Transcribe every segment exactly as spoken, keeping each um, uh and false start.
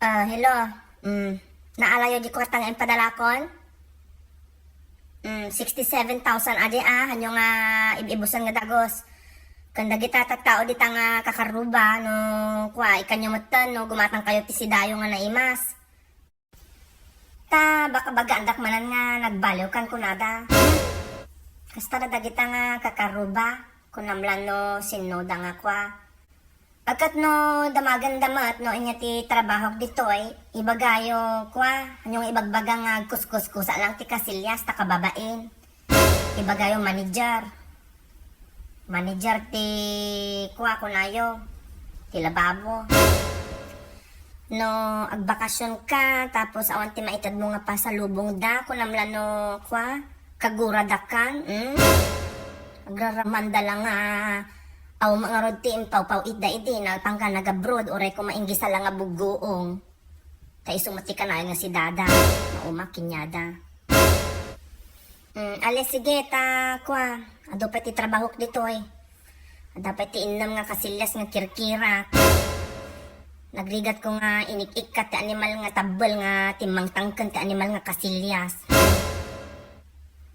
Ah, hello. Mm, naalayo di kwarta nga impadalakon? Mm, sixty-seven thousand adi a, hanyo nga ib-ibusan nga dagus. Ken dagita tattao dita nga kakarruba, no, kua, ikanyo metten, no, gumatang kayo ti sidayo nga naimas. Ta, baka bagaandak manen nga nagbaliwkan kunada. Kasta da dagita nga kakarruba, kunam la no sinnoda nga kua. Agkat no damaganda met no ania ti trabahok ditoy, ibagayo, kua, hanyo nga ibagbaga nga agkuskuskusa lang ti kasilyas ta kababain. Ibagayo manager. Manager ti, kua, kunayo, ti lababo. No agbakasionka, tapos awan ti maitedmo nga pasalubongda, kunam la no, kua, kaguradakan, hmm? Agraramanda la nga, aw, mangarud ti impawpaw-itda idi, nalpangka nagabroad, uray koma inggisa la nga buggoong. Ta isu met ti kanayon nga si Dada, mauma kaniada. Mm, ale, sige, ta, kua, adu pay ti trabahok ditoy. Adda pay ti innem nga kasilyas nga kirkirak. Nagrigatko nga inik-ikkat ti animal nga tabbel nga timmangtangken ti animal nga kasilyas.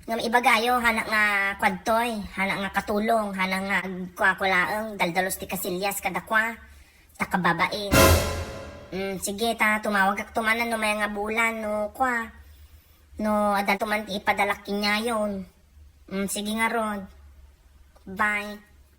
Ngem ibagayo, hana nga kuadtoy, hana nga katulong, hana nga agkuakulaeng, daldalos ti kasilyas kadakua, ta kababain. Mm, sige, ta tumawagakto manen no mayat nga bulan, no kua. No, addanto man ti ipadalak kaniayon. Mm, sige ngarud. Bye.